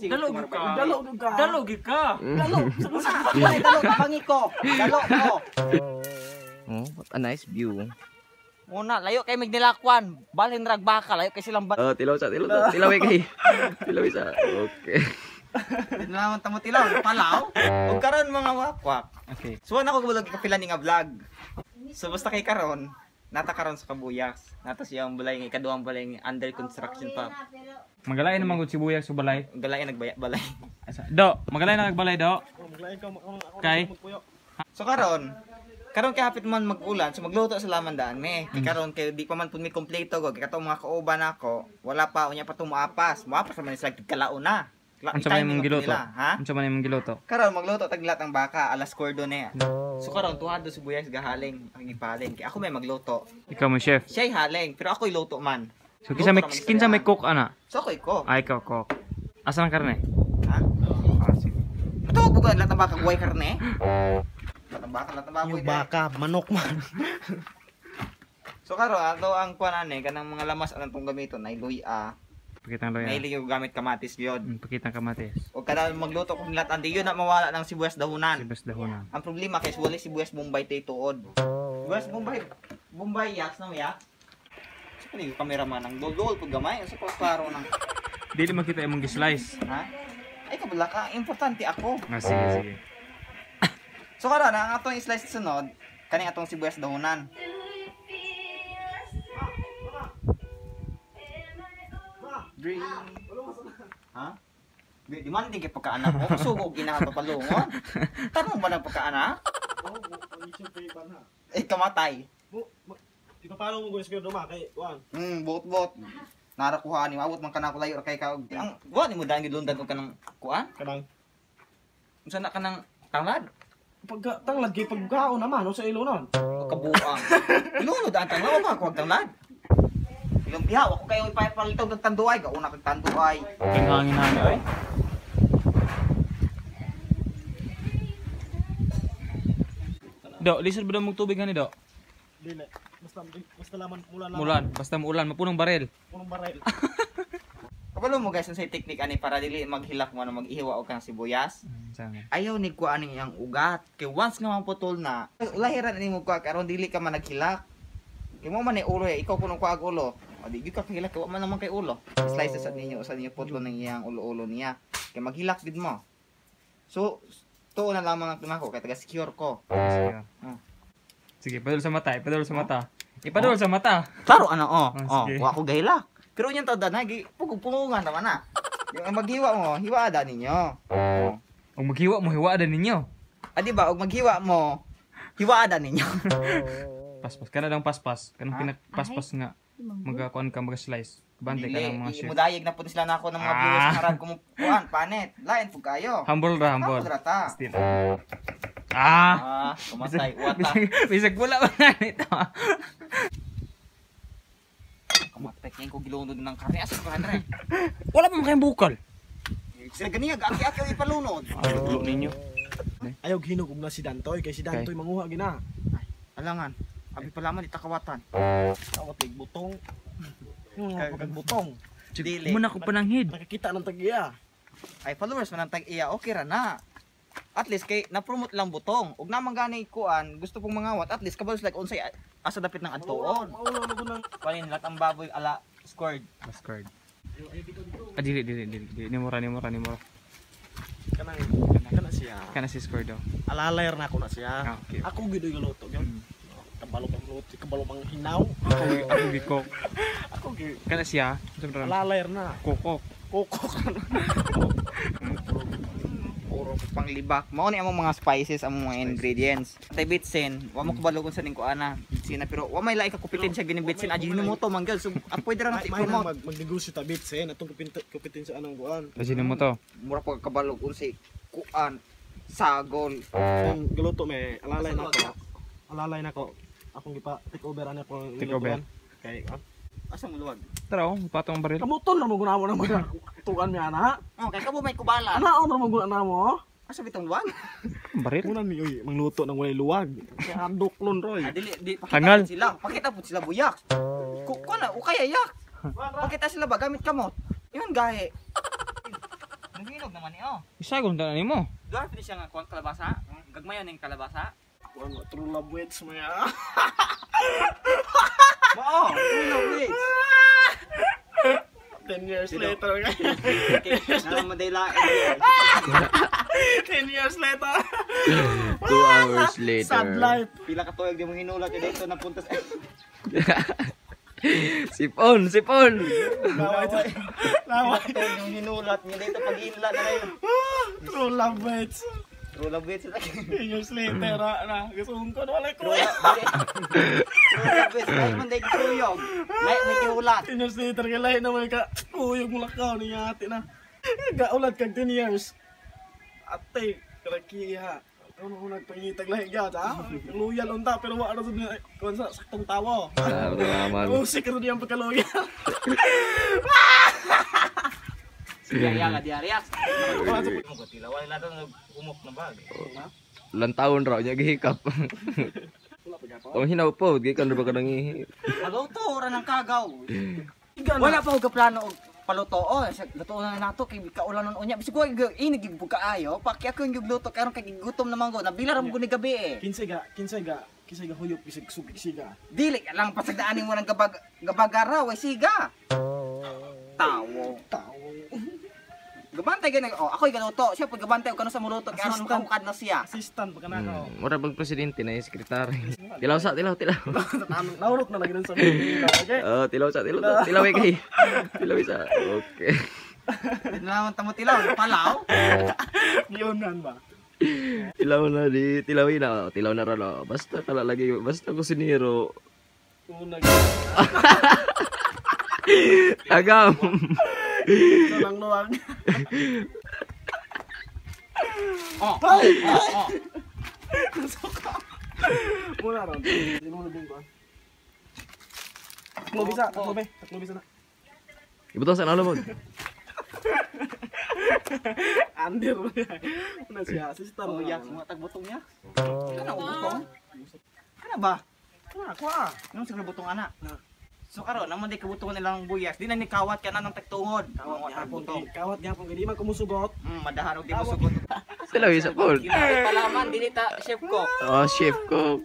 Dalo gyud ka. Dalo gyud ka. Dalo gyud ka. Dalo. Ay, dalo tabangi ko. Dalo ko. Oh, what a nice view. Muna, layo kay magnilakwan. Balhin rag baka, layo kay silang Oh, tilaw sa, tilaw sa, tilaway kay. Tilaway sa. Okay. Naman tamo tilaw, palaw. Ug karon mga wakwak. Okay. So na ako kabalo kapila ni nga vlog. So basta kay karon, nata karon sa Kabuyas. Nata siya ang balay nga ikaduhang balay nga under construction pa. Magalain naman gud sibuyas sa balay. Galain nagbaya balay. Asa? Do, magalain na nagbalay do. Kay. So karon, karon kay hapit man mag-ulan, so magluto sa laman daan me. Kay karon kay di pa man pud mi kompleto go, kay katong mga kauban nako, wala pa unya pa tumuapas. Muapas man sila kalauna. Unsa man imong giluto? Ha? Unsa man imong giluto? Karon magluto taglat ang baka alas kwarto na. So karon tuhado sibuyas gahaling ang ipaling. Kay ako may magluto. Ikaw mo chef. Siya'y haling, pero ako'y luto man. So kinsa may Luto naman kinsa sila. may cook ana? So ako'y ko. Ay, ikaw cook. Asa ang karne? Ha? Ah, sige. Ito, bukan lahat ng baka buhay karne. Lahat ng baka, lahat ng baboy. Yung baka, manok man. So karon ato ang kuan ani kanang mga lamas anang tong gamiton ay luya. Pakitang luya. Mahilig yung gamit kamatis yun. Pakitang kamatis. O kada magluto kong lahat andi yun na mawala ng sibuyas dahunan. Sibuyas dahunan. Ang problema kay wala sibuyas Bombay tay tuod. Sibuyas Bombay, Bombay yaks na yak. Sa kani yung cameraman ang dol-dol pag gamay sa klaro nang Dili makita imong gi-slice. ha? Ay kabala ka, importante ako. Ah, sige, sige. So karon ang atong slice sunod kaning atong sibuyas dahunan. Dream. Ha? Di man din kay pagkaanak ko. Sugo ginapapalungon. Tanong ba ng pagkaanak? Eh, kamatay. Ipapalo mo guys ko duma kay Juan. Bot-bot. Narakuha ni mabot man kanako layo ra kay ka. Ang wa ni mo daan gilundan og kanang kuan? Kanang Unsa na kanang tanglad? pagka tanglad kay pagkaon naman no sa ilonon. O kabuang. Ilunod ang tanglad wa pa ko tanglad. Ilong biha wa ko kayo ipapalitaw ng tanduay, gauna kag tanduay. Kang hangin hangin oy. Do, lisod ba daw mong tubig hani do? Dili. Basta basta laman mula lang. Mulan, basta muulan, mapunong baril. Punong baril. Kabalo mo guys, unsay technique ani para dili maghilak mo na maghiwa og kang sibuyas. Saan? Ayaw ni kuha ani iyang ugat. Kay once nga maputol na, ulahiran ani mo kuha karon dili ka man naghilak. Kay mo man ni ulo eh, ikaw kuno kuha og ulo. O di gyud ka kahilak kay wa man naman kay ulo. Slices sa ninyo sa ninyo putlo ng iyang ulo-ulo niya. Kay maghilak gid mo. So tuo na lamang ang nako kay taga secure ko. Sige. Ah. Sige, padul sa mata, ipadul sa mata. Ipadul sa mata. Klaro ano oh. Ah, Oh, sige. wa ko gahilak. Pero unyang tawad na gi pugong-pungungan naman na. Yung maghiwa mo, hiwa da ninyo. Oh. Ug maghiwa mo, hiwa da ninyo. Ah, di ba? Og maghiwa mo, hiwa da ninyo. Paspas kana lang paspas. Kanang Ha? pinakpaspas nga magakuan ka maga-slice. Bantay ka ng mga Dili, chef. mudayeg na po sila na ako ng mga Ah. viewers na harap kumukuan, panet. Lain po kayo. Humble ra, humble. Humble ra ta. Still. Ah. Ah, kumatay, wata. Bisag wala pa na nito. Kumatay kaya ko gilunod ng karne. Asa ko andre? Wala pa man kayong bukal. Sila ganiya, aki-aki ang ipalunod. Ulo ninyo. Ayaw hinog og na si Dantoy kay si Dantoy manguha gina. Alangan, abi pala man itakawatan. Awat tig butong. Yung mga pagkagbutong. Dili. Muna ko pananghid. Nakakita ng tagiya. Ay, followers man ang tag-iya, okay ra na. At least kay na-promote lang butong. Ug naman gani kuan, gusto pong mangawat, at least kabalos like unsay asa dapit ng adtuon. Maulo na ko ng Kunin lahat ang baboy ala scored. Last card. Ah, dili, dili, dili, dili. Ni mura, ni mura, ni mura. kanang kana siya. Kana si score daw. Alalay na ako na siya. Ah, okay. Ako gid oy luto gyud. Kabalo pang luto, kabalo pang hinaw. Ako gikok. Ako gyud Kana siya. Unsa man alalay na. Kokok. Kokok. Puro panglibak. Mao ni among mga spices, among mga ingredients. Tay bitsin, wa mo kabalo kung sa ning kuana. Bitsin na pero wa may lahi ka kupitin siya gini bitsin ajinomoto man gyud. So ah, pwede ra natin May i-promote. mag magnegosyo ta bitsin atong kupitin sa anong kuan. Ajinomoto. Mura pa kabalo kung sa kuan sagol. Ang galuto may alalay na ko. Alalay na ko. Akong gipa take over ani ako Take over. Kay kuan. Asa mo luwag? Tara, oh, patong ang baril. Kamuton ra mo guna mo na mga tuan mi ana. Oh, kay kabo may kubala. Ana on ra mo guna na mo. Asa bitong luwag? Baril. Muna mi oy mangluto ng walay luwag. Kaya duklon roy. Ah, dili di pakita Hangal. pud sila. Pakita pud sila buyak. Ku kuan na ukay yak. Pakita sila ba gamit kamot. Ingon gahi. Naghinog naman ni oh. Isagon tanan nimo. Dwarf ni siya nga kuan kalabasa. Gagmayon ning kalabasa. Kuan true love waits mo ya. Mao, true love waits. 10 years later. Nang madayla. 10 years later. 2 hours later. Sad life. Pila ka tuig di mo hinulat dito napunta sa Sipon, sipon. Laway. Laway. Tuig di mo hinulat nga dito pag-inla na kayo. True love waits. True love waits. 10 years later na. Gusto ko wala ko. True love waits. Ay man day kuyog. May may kihulat. 10 years later kay lahi na may ka kuyog mo lakaw ni ate na. Gaulat kag 10 years. Ate, karakiha. Ikaw na kung nagpangitag lahi gyud ha. Loyal unta pero wa ra jud kun sa saktong tawo. Tama. Usik ra diyang pagka-loyal. Sige ya nga diarya. Tilawan nila to humok na bag. Lantawon raw niya gihikap. Ang hinaw po, gikan ra ba ka nangihi? Maluto ra ng kagaw. Wala pa og plano og palutoon. Luto na nato kay kaulanon unya. Bisag ko inig gid kaayo. Paki ako yung luto karon kay gigutom naman ko. Nabila ra mo ko ni gabi eh. Kinsay ga huyop bisag sugi siga. Dili lang pasagdaan nimo ng gabag gabagara way siga. Tawo. Tawo. Gabantay gani oh ako'y galuto. Siya pag gabantay og kano sa muluto kay aron makahukad na siya. Assistant pa kana ko. Mura pag presidente na yung sekretary. Tilaw sa, tilaw, tilaw. Naurot na lagi dun sa mga. Okay. Oh, tilaw sa, tilaw, tilaw kay. Tilaw sa. Okay. Naman tamo tilaw, palaw. Giunan ba? Tilaw na di, tilawin na, tilaw na ra no. Basta kala lagi, basta kusinero. Una. Agam. Ito lang luwag. Oh. Ay! Oh. Nasuka. Muna ron. Sinulubong ko. Tatlo bisa, tatlo be. Tatlo bisa na. Ibutang sa nalo mo. Andir mo niya. Una siya, assistant. Oh, yak, mga tagbutong yak. Kana butong? Kana ba? Kana, kuha. Anong siguro butong ana? So karon naman di kabutongan nilang buyas. Di na ni kawat ka na ng tagtungod. Kawat Kawat gyapon, butong. kawat gyapon kay di man kumusugot. Madahan og di mosugot. Tilaw isa po. Palaman dili ta chef ko. Oh, chef ko.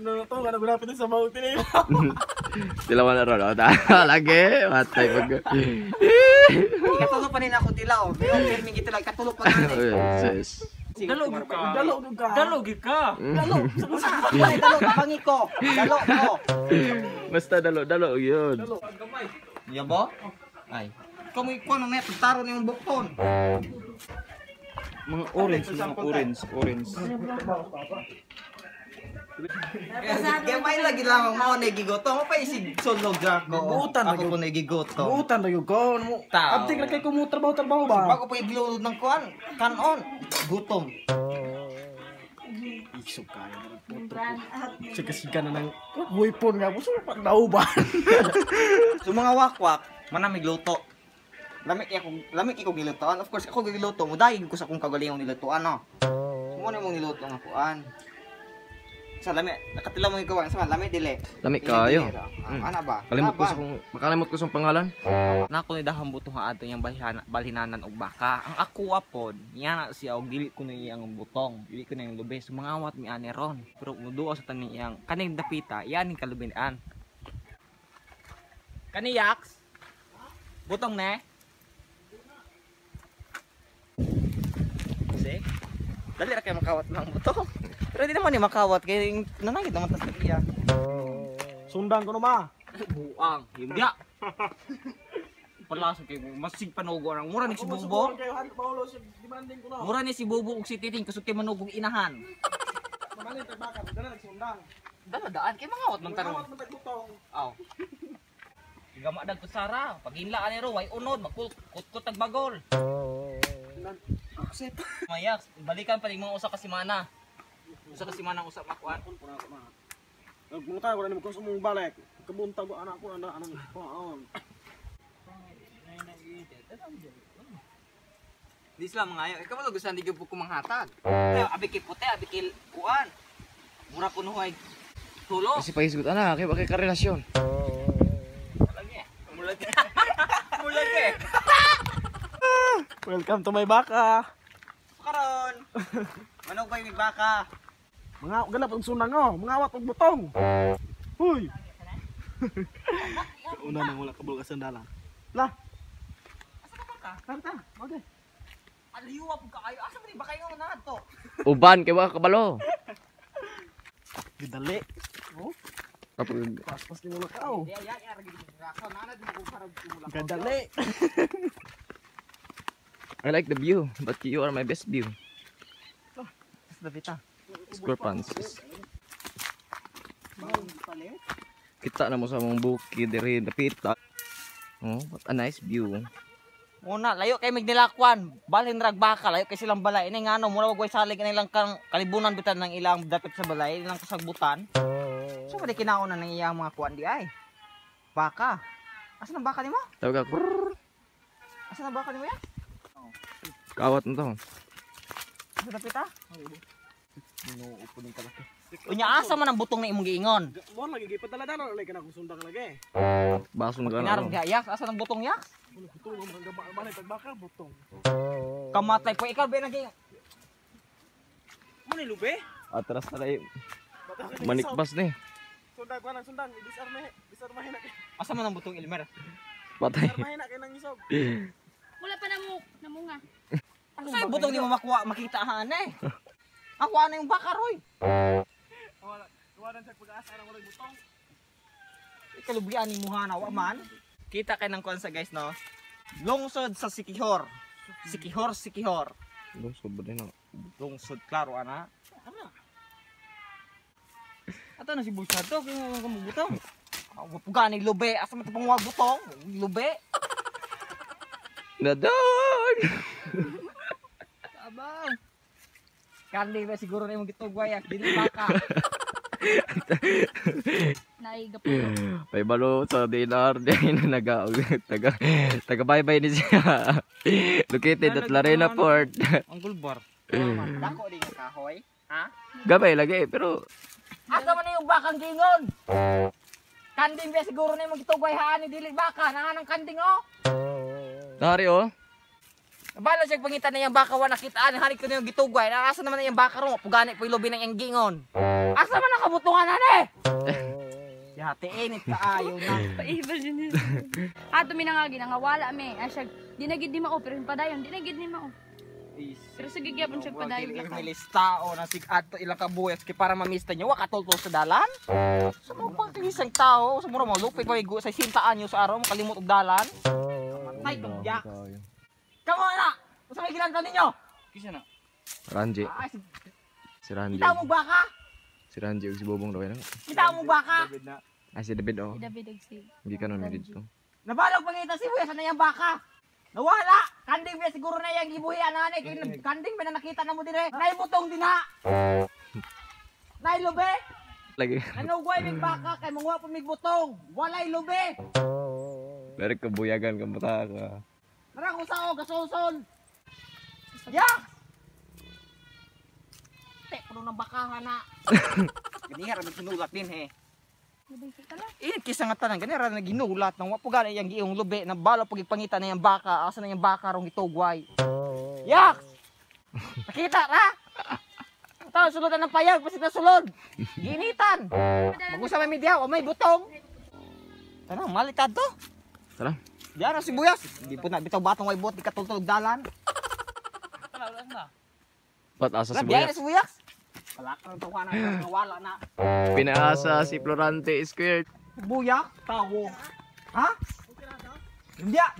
No, to nga nagulapit sa bawo tinay. Tilaw na ron. Lagi, matay pag. Katulo pa nila ako tilaw. Pero pirming gitila katulo pa gani. Sis. Dalo gyud ka. Dalo gyud ka. Dalo gyud ka. Dalo. Ay, dalo tabangi ko. Dalo ko. Basta dalo, dalo yun. Yabo? Ay. Kamoy ko nang net taro ni bukton. Mga orange, mga orange, orange. Gamay lagi lang mao na gigoto. Mo pa isig sulog ra ko. Buutan na Ako po na gigoto. Buutan na gyud ko. Tao. Abtik ra kay kumo trabaho-trabaho ba? Bago pa iglulod ng kuan, kanon, gutom. Isog kayo nagputo. Siga-siga na ng weapon nga gusto pag nauban. So mga wakwak, manamig luto. Lamig kay ko gilutoan. Of course, ako giluto mo dahil ko sa akong kagalingong nilutoan no. So mo na mong niluto nga kuan. Sa lami, nakatila mo ikaw sa lami dili. Lami kayo. Ana ba? Kalimot ko sa kung makalimot ko sa pangalan. Nako ni dahang butong ato yang balhinanan og baka. Ang ako apod, niya na siya og dili ko na iyang butong, dili ko na iyang lubi. So mangawat mi ani ron. Pero muduo sa taning iyang kaning dapita, iyan ning kalubinan. Kani yaks. Butong ne. See? Dali ra kay makawat lang butong. Pero di naman ni makawat kay nanangit naman tas iya. Sundan ko no ma. Buang, hindi. Palaso kay masig panugo ang mura ni si Bubo. Mura ni si Bubo ug si Titing kusog kay manugog inahan. Mamalin tagbakan, dala nagsundang. Dala daan kay mangawat man taron. Mangawat man tagbutong. Aw. Gama dag kusara, paginla ani ro way unod magkut-kut tag bagol. Upset. Mayak, balikan pa mga usa ka semana. Usa ka semana usa makuan. Nagmunta ko na nimo kung sumong balik. Kabuntag ko anak ko ana anang kuan. Di sila mga ayo. Ikaw ba gusto hindi ko kumanghatag? Pero abi kay puti, abi kay kuan. Mura kuno ay tulo. Kasi pahisgot ana kay bakit ka relasyon. Lagi. Mulag. Mulag eh. Welcome to my baka. Karon. Manok ba yung baka? Mga ganap ang sunang oh, mga awat og butong. Huy. Una nang wala kabalo ka sandalan. La. Asa ka baka? Karta, okay. Aliwa po kaayo. Asa man ni baka yung na to? Uban kay wa kabalo. Gidali. Oh, Kapag paspas ni wala ka oh. Di ay ay ra gid ko. Nana di ko para mula. Gadali. I like the view, but you are my best view. Asa dapita? Square pants. Kita na mo sa mong bukid diri dapita. Oh, what a nice view. Muna, layo kay mig nilakwan. Balhin rag baka, layo kay silang balay. Ini ngano, mura wag way salig ilang kang kalibunan bitan ng ilang dapit sa balay, ilang kasagbutan. So pwede kinauna ng iyang mga kuan di ay. Baka. Asa nang baka nimo? Tawag ka. Krrrr. Asa nang baka nimo ya? Kawat na to. Asa dapit ah? Ginoo po din kalaki. Unya asa man ang butong na imong giingon? Mo lagi gipadala-dala lagi ka na kung sundang lagi. Baso na Kinarong gano'n. diha yaks, asa nang butong yaks? Wala butong mo mga balay pag baka butong. Kamatay po ikaw ba naging Mo ni lube? Atras na kayo. Manikbas na eh. Sundang ko nang sundang, disarme, disarmahin na kay. Asa man ang butong Ilmer? Patay. Disarmahin na kay nang isog. Wala pa namu namunga. Asa yung butong di mo makuha makita han eh. Ang kuha na yung baka roy. Wala, wala sa pag-asa nang walay butong. Ikalubian ni Muhana wa man. Kita kay ng kuan sa guys no. Lungsod sa Sikihor. Sikihor, Sikihor. Lungsod ba din ako? Lungsod klaro ana. Ana. Ato na si Bulsado kay mo kamubutong. Pugani lube asa man pang butong? Lube. Nadon! Abang. Kandi ba siguro na imong gitugway ak dili baka. Naiga po. May balo sa dinar din na naga taga taga bye bye ni siya. Located at Larena Port. Ang gulbar. Dako di nga kahoy. Ha? Gabay lagi pero Asa man na yung bakang gingon? Kanding ba siguro na imong gitugway haan ni dili baka nanganang kanding oh. nari oh. Bala siya pangitan na yung baka wa nakitaan hanik ko na yung gitugway. Asa naman na yung baka ro pugani po ilubi ng iyang gingon. Asa man ang kabutungan ane? Yate init kaayo na. Paibal yun yun. Ato mi nangagi nangawala mi. Ay siya di na gid ni mao pero padayon di na gid ni mao. Pero sige gyapon siya padayon Dili ka. may listao na sig adto ilang ka buyas kay para mamista niyo wa katultol sa dalan. Sa mga pagkalisang tao, sa mura mo lupit pa sa 60 anyo sa araw makalimot og dalan. Matay kang yak. Kamo na. Usa may gilantan ninyo? Kisa na. Ranji. Ay, Si Ranji. kita mo baka? Si Ranji ug si Bobong daw yun. Kita mo baka? Ay si David oh. Si David og si Hindi ka nun dito. Nabalog pangita si Buya sa na iyang baka. Nawala. Kanding ba siguro na iyang gibuhian ani kay kanding ba na nakita na mo dire. Naibutong dinha. Nailube. Lagi. Nanugway mig baka kay manguha pa mig butong. Walay lube. Pero kabuyagan ka mata ka. Narang usa o gasolsol. Ya. Te puno ng bakahan na. Ganiha ra ginulat din he. Init kisa nga tanan ganiha ra na ginulat nang wa po gani iyang giong lube na balo pag ipangita na iyang baka asa na iyang baka rong gitugway. Yaks! Nakita ra? Tao suludan ng payag pasit na sulod. Ginitan. Magusa may media o may butong. Tanang malitad to. Tara. Diyan ang sibuyas. Di po na bitaw batong way bot di katultol dalan. Pat asa si Biya Buyak. na sibuyas. Wala ka nang tuwa na wala na. Pinaasa si Florante Square. Buyak, tawo. Ha? Hindi ah.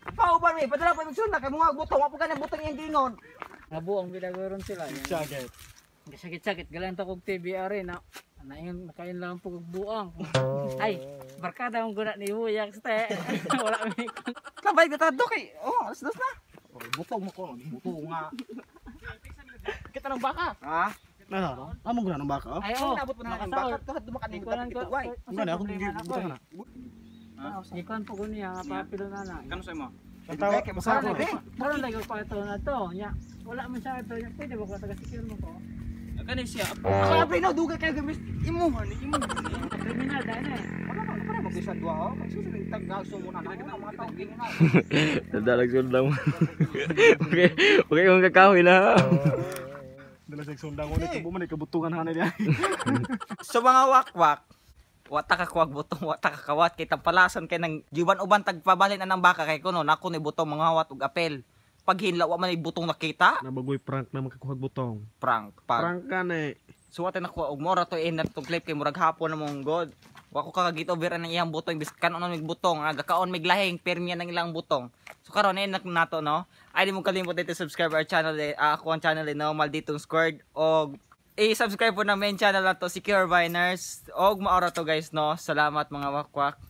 Pauban mi, padala pa yung kay mga butong, wa pa ka na butong iyang gingon. Nabuang bilagoron sila. Sakit. Sakit-sakit galan ta kog TBR na naingon makain lang po kog buang. Ay, barkada mong guna ni Buyak ste. Wala mi. Labay ka tado kay. Oh, 2:00 na. Oh, butong mo ko, butong nga. Kita ng baka. Ha? Nasa Among guna ng baka? Ay oh. Nabot mo na ng baka. Tuhad dumakan Di ng ko lang ko. gitugway. Guna ako butang na. Gikuan po ko niya nga papilo na na. Kano sa imo? Tawa, basta ako. Karon lagi ko ato na to. Nya, wala man siya ato. Nya, pwede ba ko taga secure mo ko? Kani siya. Ako na no, dugay kayo gamis. Imo. Kriminal dahil na eh. Wala pa, wala pa Magbisan duha oh. Magsusunod tag mo na na mga tao gini na. Dadalag sundang mo. Okay, okay kung kakahoy na. Dala sa sundang ulit kung man kabutungan hanay niya. So mga wakwak, wata ka kuwag butong, wata ka kawat kay tampalasan kay nang giuban-uban tagpabalin na ng baka kay kuno nako ni butong mga wat ug apel. Paghinla wa man ni butong nakita, Nabagoy prank na makakuhag butong. Prank pag. Prank ka na eh. So wata nakuha og mora to end na tong clip kay murag hapon na mong god. Wa ko kakagito over ng iyang butong bis kanon mig butong, aga kaon mig lahing permiya ng ilang butong. So karon end na nato no. Ay di mo kalimot dito subscribe our channel eh, ako ang channel eh, no, Malditong Squared og i-subscribe po na main channel nato, Secure Viners, og maora to guys no. Salamat mga wakwak.